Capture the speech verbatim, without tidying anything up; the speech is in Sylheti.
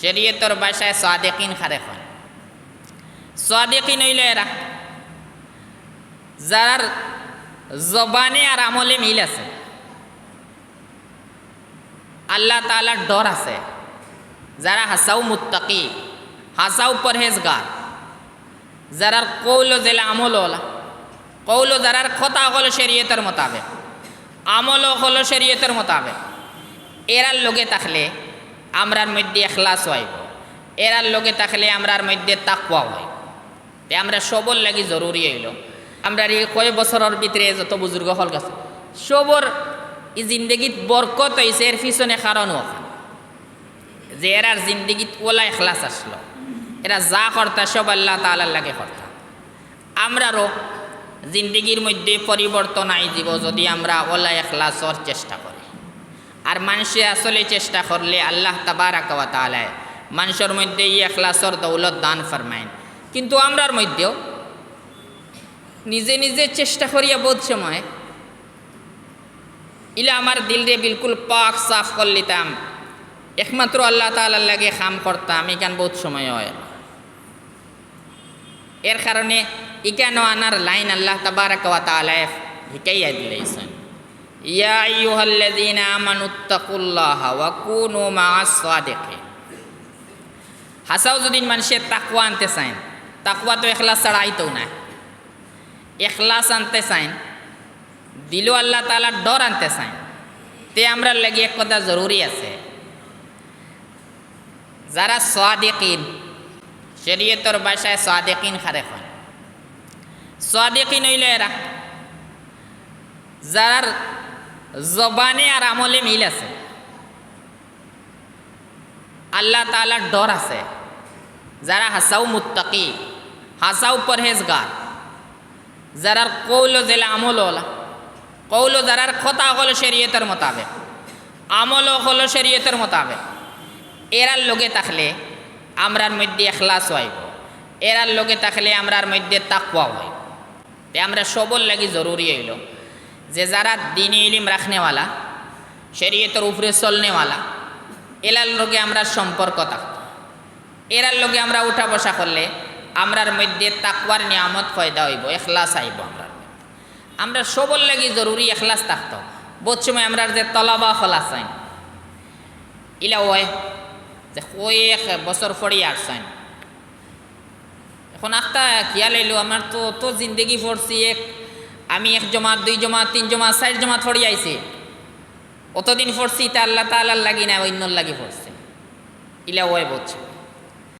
শরীয়তর ভাষায় সাদিকিন কারে কয়? সাদিকিন অইলো এরা, যারার জবানে আর আমলে মিল আছে, আল্লাহ তাআলার ডর আছে, যারা হাছাউ মুত্তাকি, হাছাউ পরহেজগার, যারার কওল অলা, আমল অলা, কওল অলা, যারার কথা অকল শরীয়তর মোতাবেক, আমল অকল শরীয়তর মোতাবেক, এরার লগে থাকলে আমরার মধ্যে ইখলাস অইবো, এরার লগে থাকলে আমরার মধ্যে তাকওয়া অইবো। তে আমরা সবর লাগি জরুরি অইলো, আমরার ই কয় বছরর ভিতরে যত বুজুর্গ অকল গেছে, সবর ই জিন্দেগিত বরকত অইছে, এর পিছনে কারণ অখান যে এরার জিন্দেগিত অলা ইখলাস আছলো, এরা যা করতা সব আল্লাহ তাআলার লাগি করতা। আমরারও জিন্দেগির মধ্যে পরিবর্তন আইযিবো যদি আমরা অলা ইখলাসর চেষ্টা করি। আর মানষে আসলে চেষ্টা করলে আল্লাহ তাবারাকা ওয়া তাআলায় মানষর মধ্যে ই ইখলাসর দৌলত দান ফরমাইন। কিন্তু আমরার মধ্যেও নিজে নিজে চেষ্টা করিয়া বউত সময় ইলা আমার দিলরে বিলকুল পাক সাফ করিলিতাম, একমাত্র আল্লাহ তাআলার লাগি কাম করতাম, ইখান বউত সময় অয় না। এর কারণে ইখানো আনার লাইন আল্লাহ তাবারাকা ওয়া তাআলায় হিকাইয়া দিলাইছইন, "ইয়া আইয়ুহাল্লাযীনা আমানুত্তাকুল্লাহা ওয়া কুনু মাআস সাদিকিন।" হাছাউ যদি মানষে তাকওয়া আনতে চাইন, তাকওয়া তো ইখলাস ছাড়া আইতো নায়। ইখলাস আনতে চাইন, দিলো আল্লাহ তাআলার ডর আনতে চাইন, তে আমরার লাগি এক কথা জরুরি আছে। যারা সাদিকিন, শরীয়তর ভাষায় সাদিকিন কারে কয়? সাদিকিন অইলো এরা, যারার জবানে আর আমলে মিল আছে, আল্লাহ তাআলার ডর আছে, যারা হাছাউ মুত্তাকি, হাছাউ পরহেজগার, যারার কওল অলা, আমল অলা, কওল অলা, যারার কথা অকল শরীয়তর মোতাবেক, আমল অকল শরীয়তর মোতাবেক, এরার লগে থাকলে আমরার মধ্যে ইখলাস অইবো, এরার লগে থাকলে আমরার মধ্যে তাকওয়া অইবো। তে আমরা সবর লাগি জরুরি অইলো যে যারা দ্বীনি ইলিম রাখনেওয়ালা, শরীয়তর উপরে চলনেওয়ালা, এরার লগে আমরার সম্পর্ক থাকতো, এরার লগে আমরা উঠা বসা করলে আমরার মধ্যে তাকওয়ার নিয়ামত পয়দা অইবো, ইখলাস আইবো আমরার মধ্যে। আমরা সবর লাগি জরুরি ইখলাস থাকতো। বউত সময় আমরার যে তলাবা অকল আছইন, ইলা অয় যে কয়েক বছর পড়ি আছইন, এখন আখতা খিয়াল আইলো, আমার তো অত জিন্দেগি পড়ছি, এক, আমি এক জমাত, দুই জমাত, তিন জমাত, চাইর জমাত পড়ি আইছি। অতদিন পড়ছি, ইতা আল্লাহ তাআলার লাগি না, অইন্যর লাগি পড়ছি। ইলা অয় বউত সময়।